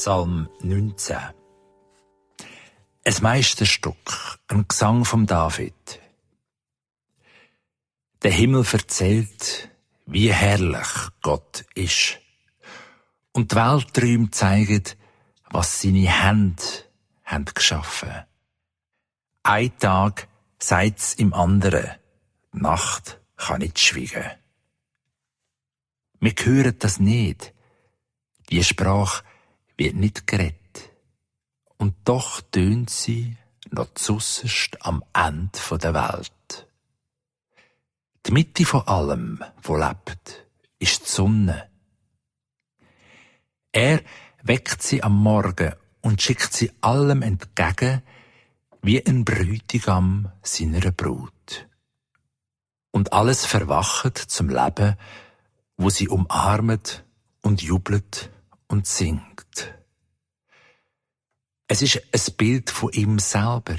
Psalm 19. Ein Meisterstück, ein Gesang vom David. Der Himmel erzählt, wie herrlich Gott ist. Und die Welträume zeigen, was seine Hände haben geschaffen. Ein Tag sagt's im anderen, die Nacht kann nicht schweigen. Wir hören das nicht. Die Sprache wird nicht geredet. Und doch tönt sie noch zusserst am Ende der Welt. Die Mitte von allem, wo lebt, ist die Sonne. Er weckt sie am Morgen und schickt sie allem entgegen, wie ein Bräutigam seiner Brut. Und alles verwacht zum Leben, wo sie umarmet und jubelt und singt. Es ist ein Bild von ihm selber.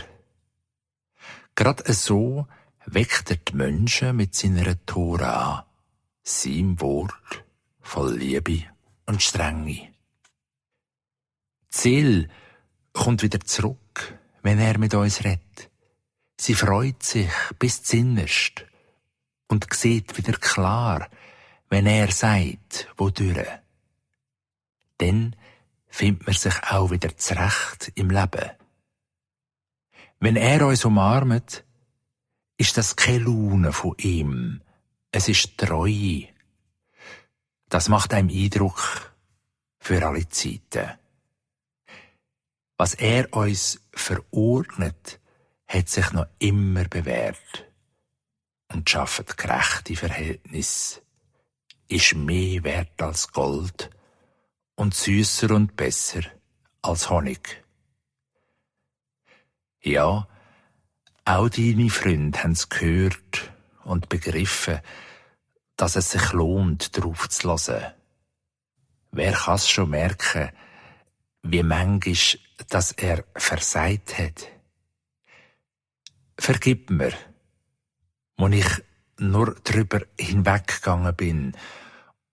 Gerade so weckt er die Menschen mit seiner Tora, seinem Wort voll Liebe und Strenge. Die Seele kommt wieder zurück, wenn er mit uns redet. Sie freut sich bis zinnerst und sieht wieder klar, wenn er sagt, wodurch. Dann findet man sich auch wieder zurecht im Leben. Wenn er uns umarmt, ist das keine Laune von ihm. Es ist Treue. Das macht einem Eindruck für alle Zeiten. Was er uns verordnet, hat sich noch immer bewährt und schafft gerechte Verhältnisse, ist mehr wert als Gold und süßer und besser als Honig. Ja, auch deine Freunde haben's gehört und begriffen, dass es sich lohnt, drauf zu hören. Wer kann's schon merken, wie manchmal, dass er versagt hat? Vergib mir, wo ich nur drüber hinweggegangen bin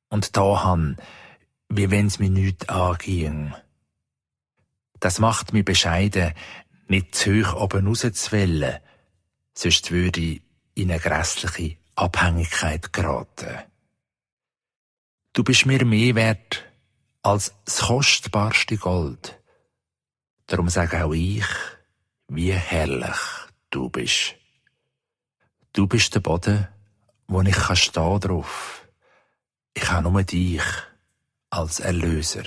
und da han, wie wenn's mir nichts anging. Das macht mich bescheiden, nicht zu hoch oben rauszuwellen, sonst würde ich in eine grässliche Abhängigkeit geraten. Du bist mir mehr wert als das kostbarste Gold. Darum sage auch ich, wie herrlich du bist. Du bist der Boden, wo ich stehen drauf. Ich habe nur dich als Erlöser.